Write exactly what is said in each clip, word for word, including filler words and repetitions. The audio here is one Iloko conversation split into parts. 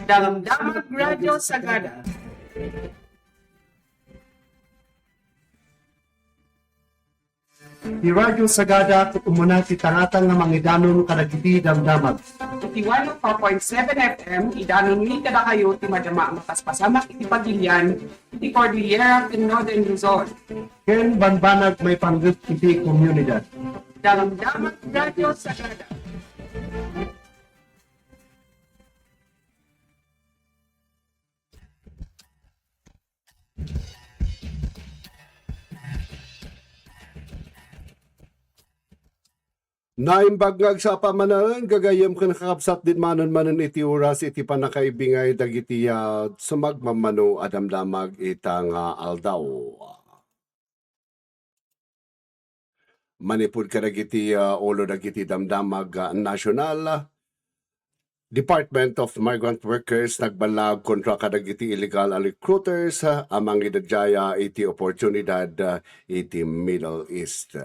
Damdamag Radio Sagada. Ti Radio Sagada, umuna ti tangatang nga mangidanon kadagiti damdamag. Iti one oh four point seven F M, idanonmi kadakayo ti madama a mapaspasamak iti pagilian iti Cordillera ken Northern Luzon. Ken bambanag maipanggep iti komunidad. Damdamag Radio Sagada. Naimbag nga agsapa manen, gagayyem ken kakabsat, diay manen manen iti oras iti pannakaibingay dagiti, ah, sumagmamano a damdamag ita nga aldaw. Manipud kadagiti, ah, ulo dagiti damdamag, ah, nasional, ah, Department of Migrant Workers nagballag kontra kadagiti illegal a recruiters, ah, a mangidaddaya iti oportunidad, ah, iti Middle East.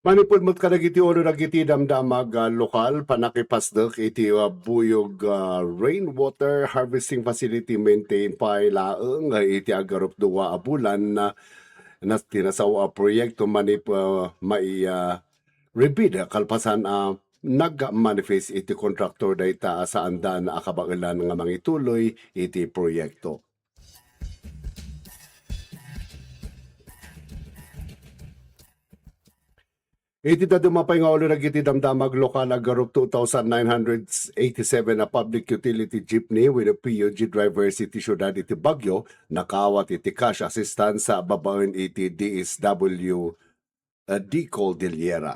Manipud met kadagiti ulo dagiti damdamag, ah, lokal, pannakipasdek iti, ah, buyog, ah, rainwater harvesting facility maintained pay laeng, ah, iti agarup dua a bulan, ah, nas-, ti nasao a proyekto manip-, ah, mai-, ah, rebid kalpasan a nagmanifest iti kontraktor dayta a saandan a kabaelan nga mangituloy iti proyekto. Iti dadduma pay nga ulo dagiti damdamag lokal, agarup two thousand nine hundred eighty-seven a public utility jeepney wenno P U G drivers iti siudad iti Baguio nakaawat iti cash assistance babaen iti D S W D Cordillera.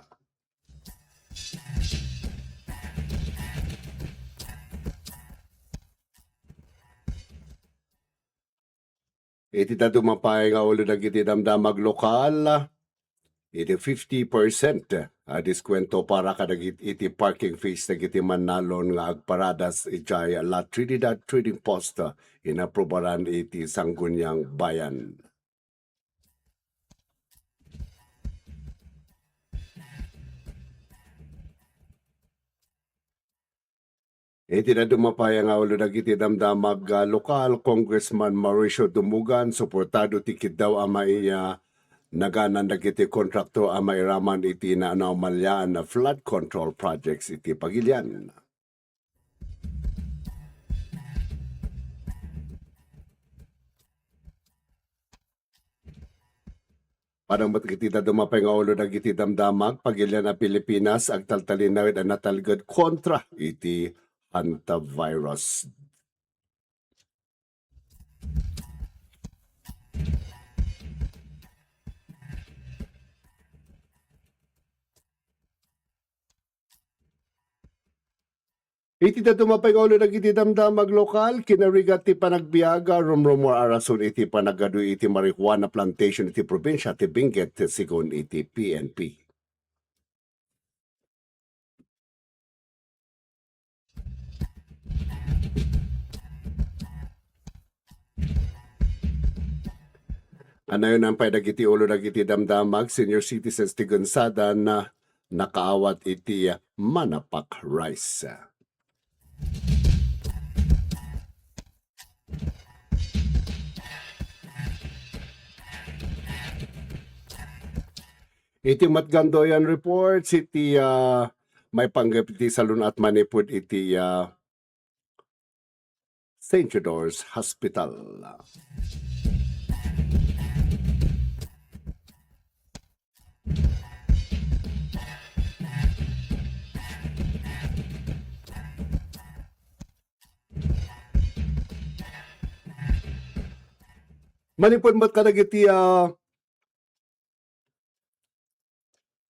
Iti dadduma pay nga ulo dagiti damdamag lokal, iti fifty percent a diskuwento para kadagiti parking fees dagiti mannalon nga agparadas idiay La Trinidad Trading Post, inaprubaran iti Sangguniang Bayan. Iti dadduma pay nga ulo dagiti damdamag, ah, lokal, Congressman Mauricio Dumugan, suportado ti kiddaw a mai-, ah, naganan dagiti kontraktor a mairaman iti naanomalyaen a flood control projects iti pagilian. Padang met iti dadduma pay nga ulo dagiti damdamag, pagilian a Pilipinas agtaltalinaed a natalged kontra iti hantavirus. Iti dadduma pay nga ulo dagiti damdamag lokal, kinarigat ti panagbiag, rumrumor a rason iti panagadu iti marijuana plantation iti probinsia ti Benguet, sigun iti P N P. Anayon pay dagiti ulo dagiti damdamag, senior citizens ti Gonzadan, nakaawat iti Manapak Rice. Iti Matgandoyan Reports, iti, ah, maipanggep iti salun-at manipud iti, ah, Saint Theodore's Hospital. Manipud met kadagiti, ah,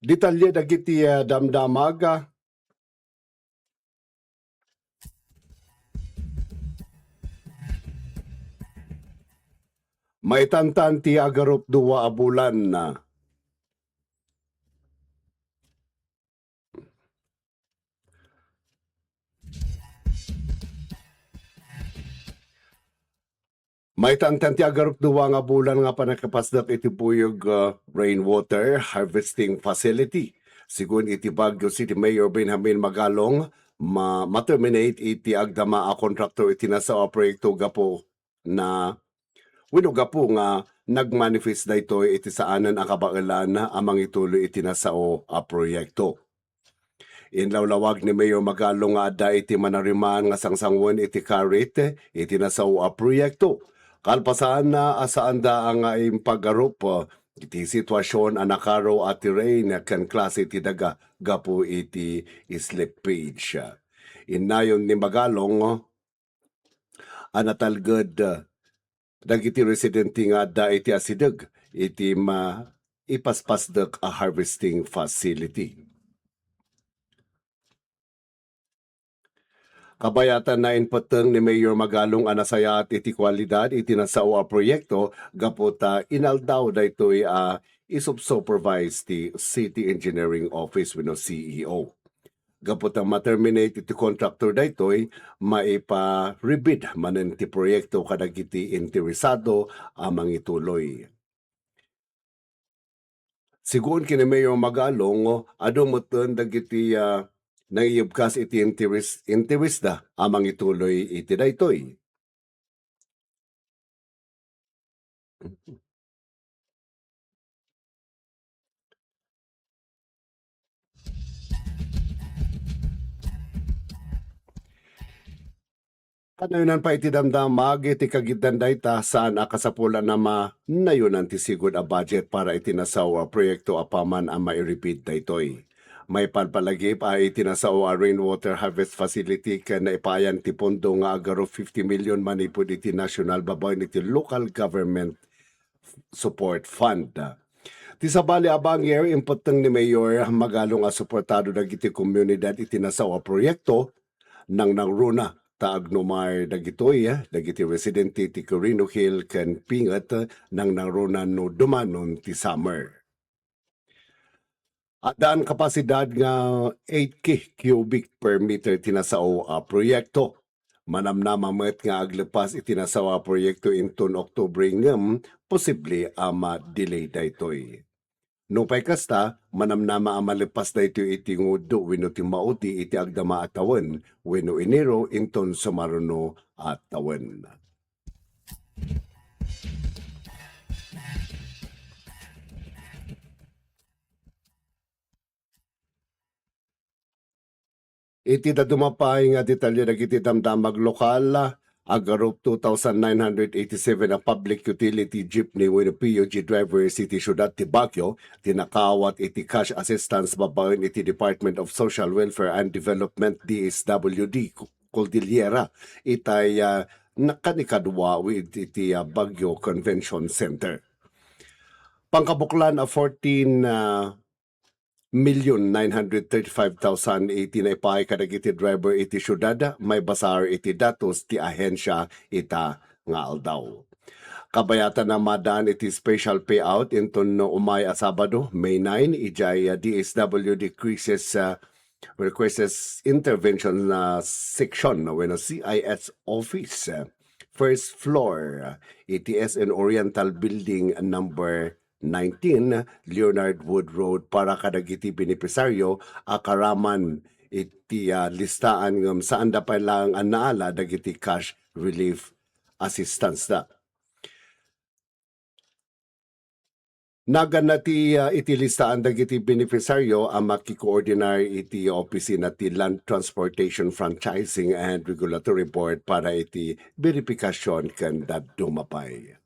detalye dagiti, ah, damdamag, ah, maitantan ti agarup dua a bulan, ah, Maitantan ti agarupdua nga bulan nga pannakipasdek iti buyog, ah, rainwater harvesting facility. Sigun iti Baguio City Mayor Benjamin Magalong, ma-, ma-terminate iti agdama a kontraktor iti nasao a proyekto gapu na, wenno gapu nga nagmanifest daytoy iti saanen a kabaelan a mangituloy iti nasao a proyekto. Inlawlawag ni Mayor Magalong nga adda iti manariman nga sangsangoen iti karit iti nasao a proyekto. Kalpasan na a saanda nga impagarup iti sitwasyon a nakaro a terrain ken klase ti daga gapu iti slippage. Innayon ni Magalong a natalged dagiti residente nga adda iti asideg iti maipaspasdek a harvesting facility. Kabayatan, nainpetteng ni Mayor Magalong a nasayaat iti kualidad iti nasao a proyekto gapu ta inaldaw daytoy a isupsupervise ti City Engineering Office wenno C E O. Gapu ta ma-terminate iti kontraktor daytoy, maipa-rebid manen ti proyekto kadagiti interesado a mangituloy. Sigun ken ni Mayor Magalong, adu metten dagiti, ah, nangiyebkas iti interes-, interesda a mangituloy iti daytoy. Kanayonan pay iti damdamag iti kagiddan dayta, saan a kasapulan a manayonan ti sigud a budget para iti nasao a proyekto apaman a mairibid daytoy. Maipan palagip a iti nasao a rainwater harvest facility ken naipaayan ti pondo nga agarup fifty million manipud iti national babaen iti local government support fund. Ti sabali a bangir, impetteng ni Mayor Magalong a suportado dagiti komunidad iti nasao a proyekto, nangnangruna ta agnumar dagitoy, dagiti residente ti Quirino Hill ken Pinget, nangnangruna no dumanon ti summer. Addaan kapasidad nga eight K cubic per meter ti nasao a proyekto. Manamnama met nga aglepas iti nasao a proyekto inton Oktubre ngem posible a ma-delay daytoy. Nupay kasta, manamnama a malepas daytoy iti nguddo wenno ti maudi iti agdama a tawen wenno Enero inton sumaruno a tawen. Iti dadduma pay nga detalye dagiti damdamag lokal, agarup two thousand nine hundred eighty-seven a public utility jeepney wenno P U G drivers iti siudad ti Baguio ti nakaawat iti cash assistance babaen iti Department of Social Welfare and Development, D S W D, Cordillera, itay, ah, nakanikadua iti, ah, Baguio Convention Center. Pangkabuklan a fourteen, ah, million nine hundred thirty-five thousand iti naipaay kadagiti driver iti siudad, maibasar iti datos ti ahensia ita nga aldaw. Kabayatan a madan iti special payout inton umay a Sabado, May nine, idiay, ah, D S W D Crisis, ah, Requests Intervention, ah, Section wenno C I S Office, ah, first floor, ah, iti S N Oriental Building number nineteen, Leonard Wood Road, para kadagiti benepisaryo a karaman iti, ah, listaan ngem saanda pay laeng a naala dagiti cash relief assistance da. Naganna ti, ah, iti listaan dagiti benepisaryo a makikoordinar iti opisina ti Land Transportation Franchising and Regulatory Board para iti beripikasion ken dadduma pay.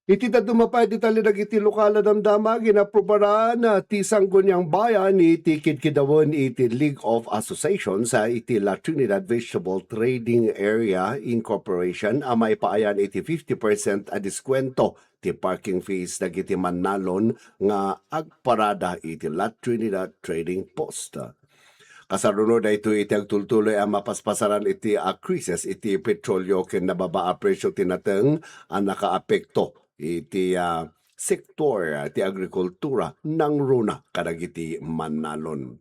Iti dadduma pay a detalye dagiti lokal a damdama, ginaprobaran ti Sangguniang Bayan iti kidkidawen iti League of Associations, ah, iti La Trinidad Vegetable Trading Area Incorporation a maipaayan iti fifty percent a diskwento ti parking fees dagiti mannalon nga agparada iti La Trinidad Trading Post. Kasaruno daytoy iti agtultuloy a mapaspasaran iti a krisis iti petrolio ken nababa a presio ti nateng a nakaapekto iti, ah, sektor ti agrikultura nangruna kadagiti mannalon.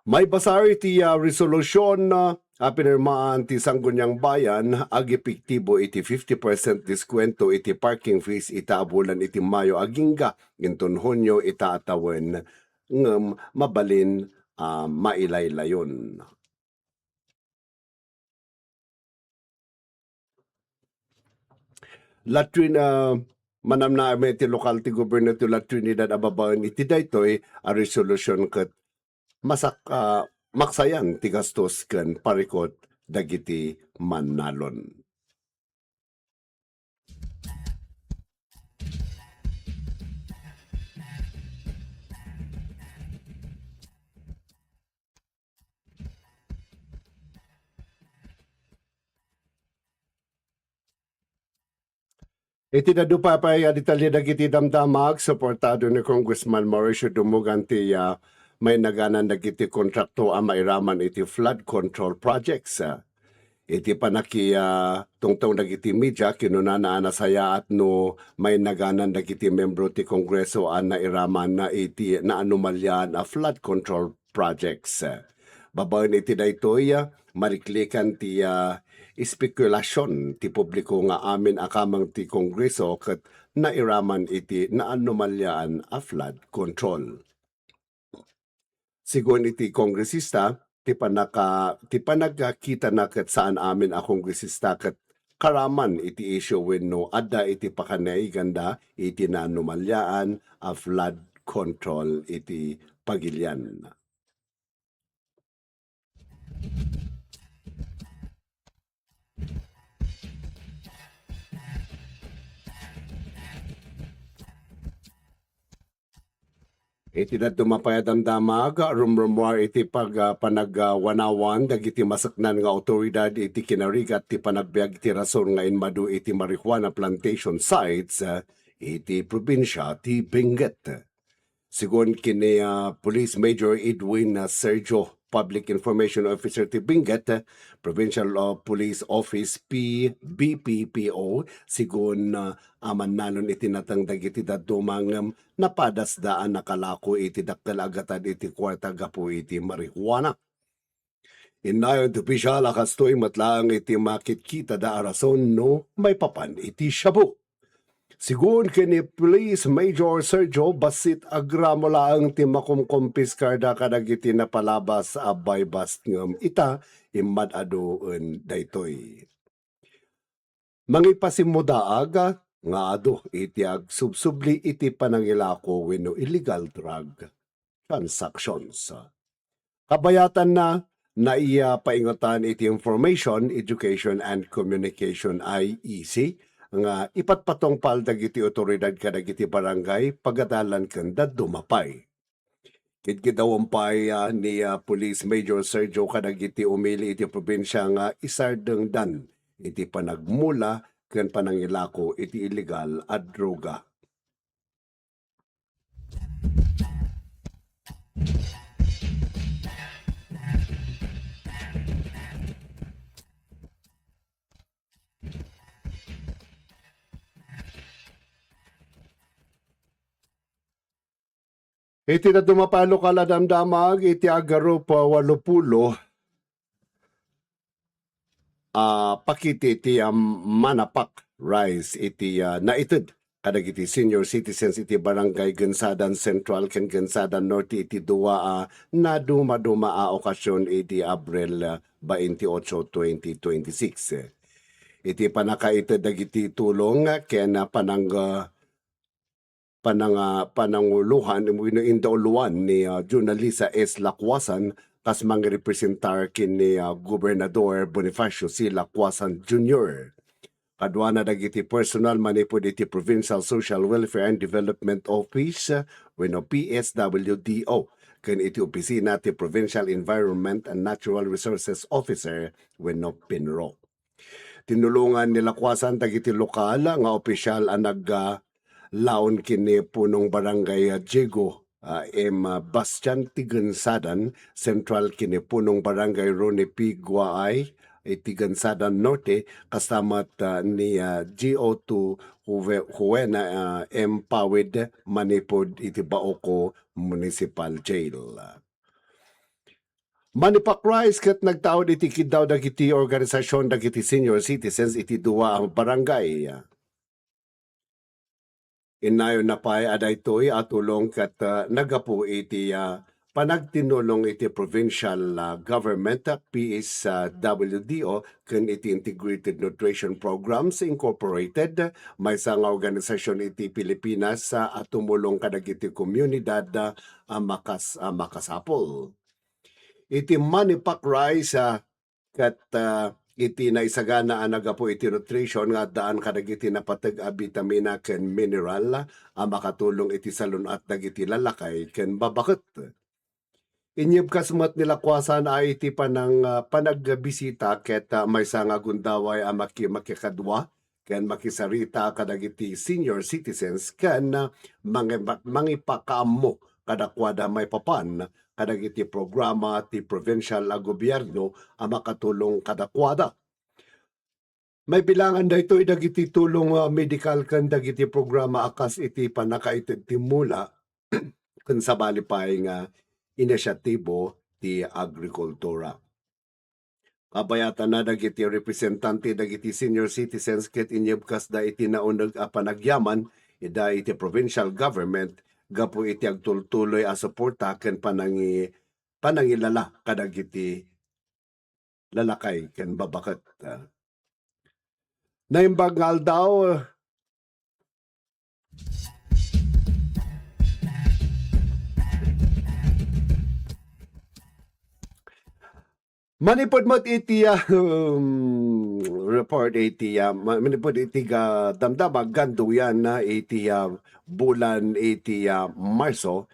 Maibasar iti, ah, resolusyon, ah, a pinirmaan ti Sangguniang Bayan, agepektibo iti fifty percent diskwento iti parking fees ita a bulan iti Mayo agingga inton Hunio ita a tawen, ngem mabalin a mailaylayon. La Trin-, ah, manamnama iti lokal ti gobierno ti La Trinidad a babaen iti daytoy a resolusyon ket masak-, ah, maksayan ti gastos ken parikut dagiti mannalon. Iti dadduma pay a detalye dagiti damdamag, suportado ni Congressman Mauricio Dumugan ti, ah, mainagananda dagiti kontrakto a mairaman iti flood control projects. Iti panaki-, ah, tungtong dagiti media, kinunana a nasayaat no mainagananda dagiti membro ti Kongreso a nairaman iti naanomaliaan a flood control projects. Babaen iti daytoy, ah, mariklikan ti, ah, espekulasion ti publiko nga amin a kameng ti Kongreso ket nairaman iti naanomaliaan a flood control. Sigun iti kongresista, ti panaka-, ti panagkitana ket saan amin a kongresista ket karaman iti isyu wenno adda iti pakanaiganda iti naanomaliaan a flood control iti pagilian. Iti dadduma pay a damdamag, rumrumuar iti pag-, ah, panagwanawan dagiti maseknan nga awtoridad iti kinarigat ti panagbiag iti rason nga inmadu iti marijuana plantation sites, ah, iti probinsia ti Benguet. Sigun ken ni, ah, Police Major Edwin, ah, Sergio, Public Information Officer ti Benguet, ah, Provincial, ah, Police Office, P-, B P P O, sigun, ah, a mannalon iti nateng dagiti dadduma ngem napadasda a nakalako iti dakkel a gatad iti kuarta gapu iti marijuana. Innayon ti opisyal a kastoy met laeng iti makitkitada a rason no maipapan iti shabu. Sigun ken ni Police Major Sergio, bassit a gramo laeng ti makumkumpiskarda kadagiti napalabas a buy-bust ngem ita, immad-adoen daytoy. Mangipasimmudaag nga adu iti agsubsubli iti panangilako wenno illegal drug transactions. Kabayatanna, naiya paingutan iti Information, Education and Communication, I E C, nga ipatpatungpal dagiti awtoridad kadagiti barangay, pagadalan ken dadduma pay. Kidkidawan pay, ah, ni, ah, Police Major Sergio kadagiti umili iti probinsia nga isardengdan iti panagmula ken panangilako iti illegal a droga. Iti dadduma pay a lokal a damdamag iti agarup, ah, walupulo a pakete ti, ah, Manapak rice iti, ah, naited kadagiti senior citizens iti Barangay Gansadan Central ken Gansadan Norte iti dua a nadumaduma a okasion idi Abril, ah, bainti otso, twenty twenty-six. Iti pannakaited dagiti tulong ken, ah, panang-, ah, pananga-, panangulohan wenno indauloan ni, ah, Jonalisa S. Lacuasan kas mangrepresentar ken ni, ah, Gobernador Bonifacio C. Lacuasan Junior. Kaduana dagiti personal manipud iti Provincial Social Welfare and Development Office, ah, wenno P S W D O, ken iti opisina ti Provincial Environment and Natural Resources Officer wenno PENRO. Tinulongan ni Lacuasan dagiti lokal nga opisyal a nag-, ah, laon ken ni Punong Barangay, ah, Diego, ah, M. Bastian ti Gansadan Central ken ni Punong Barangay Ronnie P. Guaay, iti Gansada Norte, kasta met, ah, ni, ah, G O two Juve-, Juena, ah, M. Pawid manipud iti Baoco Municipal Jail. Manipak Rice ket nagtaud iti kiddaw dagiti organisasion dagiti senior citizens iti dua a barangay. Innayonna pay a daytoy a tulong ket, ah, naggapu iti, ah, panagtinnulong iti provincial, ah, government, ah, P S W D O, ken iti Integrated Nutrition Programs Incorporated, maysa nga organisasion iti Pilipinas, ah, a tumulong kadagiti komunidad, ah, a makas-, a makasapul. Iti Manipak Rice, ah, ket, ah, iti naisagana a naggapu iti nutrition nga addaan kadagiti napateg a bitamina ken mineral a makatulong iti salun-at dagiti lalakay ken babaket. Inyebkas met ni Lakuasan a iti panang-, ah, panagbisita ket, ah, maysa nga gundaway a maki-, makikadua ken makisarita kadagiti senior citizens ken, ah, mangi-, mangipakaammo kadakuada maipapan kadagiti programa ti provincial a gobierno a makatulong kadakuada. Maibilangan daytoy dagiti tulong, ah, medikal ken dagiti programa a kas iti pannakaited ti mula ken sabali pay nga inisyatibo ti agrikultura. Kabayatanna dagiti representante dagiti senior citizens ket inyebkasda iti nauneg a panagyaman ida iti provincial government gapu iti agtultuloy a suporta ken panangi-, panangilala kadagiti lalakay ken babaket. Naimbag nga aldaw, manipud met iti, ah, um, report iti, ah, ma-, manipud iti ga-, damdama ganduyan na iti, ah, bulan iti, ah, Marso,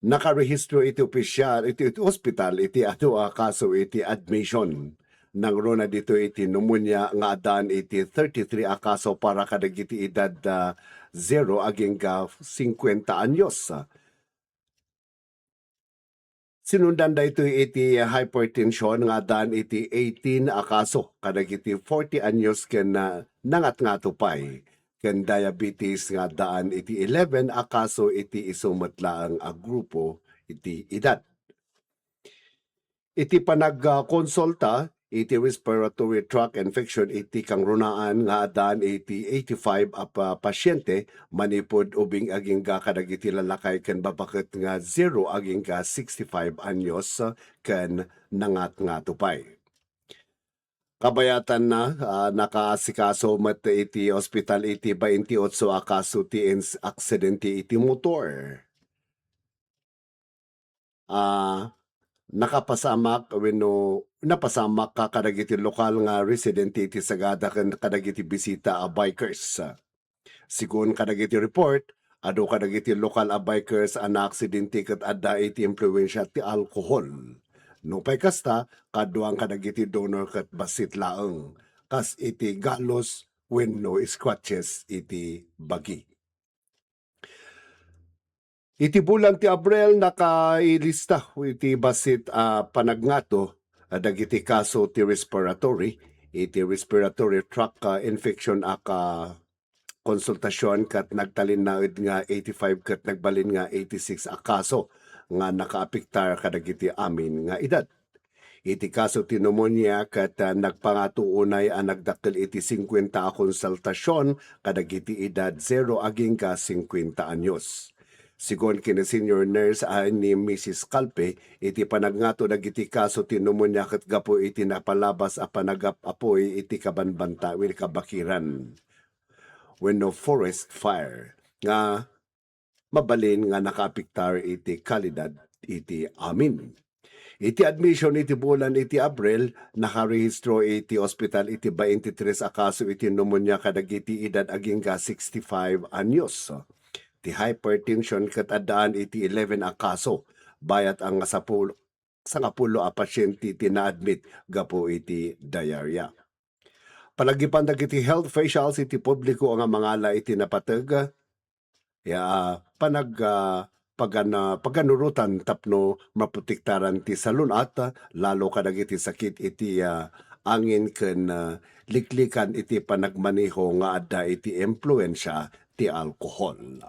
nakarehistro iti opisyal, iti, iti ospital, iti adu a kaso iti admission. Nangruna ditoy iti pneumonia nga addaan iti thirty-three a kaso para kadagiti edad, ah, zero agingga singkuenta anyos. Sinundan daytoy iti hypertension nga addaan iti eighteen a kaso kadagiti forty anyos ken, ah, nangatngato pay, ken diabetes nga addaan iti eleven a kaso iti isu met laeng a grupo iti edad. Iti panag-, ah, konsulta iti respiratory tract infection iti kangrunaan nga addaan iti eighty-five a pa-, pasyente manipud ubing agingga kadagiti lalakay ken babaket nga zero agingga sixty-five anyos ken nangatngato pay. Kabayatanna, ah, nakaasikaso met iti ospital iti baintiotso a kaso ti ins-, aksidente iti motor. Ah, nakapasamak wenno napasamak ka kadagiti lokal nga residente iti Sagada ken kadagiti bisita a bikers. Sigun kadagiti report, adu kadagiti lokal a bikers a naaksidente ket adda iti impluensia ti alkohol. Nupay kasta, kaduan kadagiti donor ket bassit laeng, kas iti galus wenno scratches iti bagi. Iti bulan ti Abril, nakailista iti bassit a panagngato a dagiti kaso ti respiratory, iti respiratory tract, ah, infection a ka-, konsultasion ket nagtalinnaed nga eighty-five ket nagbalin nga eighty-six a kaso nga nakaapektar kadagiti amin nga edad. Iti kaso ti pneumonia ket, ah, nagpangato unay a nagdakkel iti singkuenta a konsultasion kadagiti edad zero agingga singkuenta anyos. Sigun ken ni senior nurse a ni Missus Calpe, iti panagngato dagiti kaso ti pneumonia ket gapu iti napalabas a panagap-apuy iti kabanbanta wenno kabakiran wenno forest fire nga mabalin nga nakaapektar iti kalidad iti amin. Iti admission iti bulan iti Abril, nakarehistro iti ospital iti baintitres a kaso iti pneumonia kadagiti edad agingga sixty-five anyos. Ti hypertension ket addaan iti eleven a kaso, bayat a nga sapulo, sangapulo a pasyente ti na-admit gapu iti diarrhea. Palagipan dagiti health officials iti publiko nga mangala iti napateg, ya, panag-, ah, pagan-, ah, paganurotan tapno maprotektaran ti salun-at, lalo kadagiti sakit iti, ah, angin ken, ah, liklikan iti panagmaneho nga adda iti impluensia ti alkohol.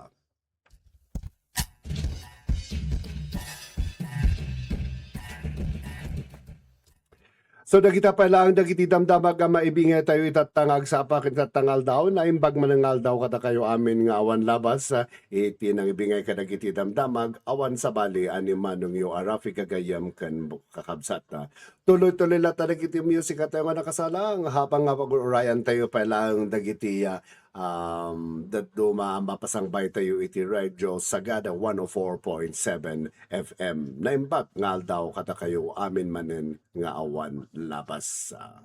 So, dagita pay laeng dagiti damdamag a maibingay tayo itatta nga agsapa ken itatta nga aldaw. Naimbag manen nga aldaw kadakayo amin nga awan labas, ah, iti nangibingay kadagiti damdamag, awan sabali a ni Manong Yo a Rafi gagayyem ken bu-, kakabsat, ah. Tuloy-tuloy latta dagiti music a tayo nga nakasalang, habang nga pag-urayan tayo pay laeng dagiti, ah, um, dadduma a mapasangbay tayo iti Radyo Sagada one oh four point seven F M. Naimbag nga aldaw kadakayo amin manen nga awan labas. Ah,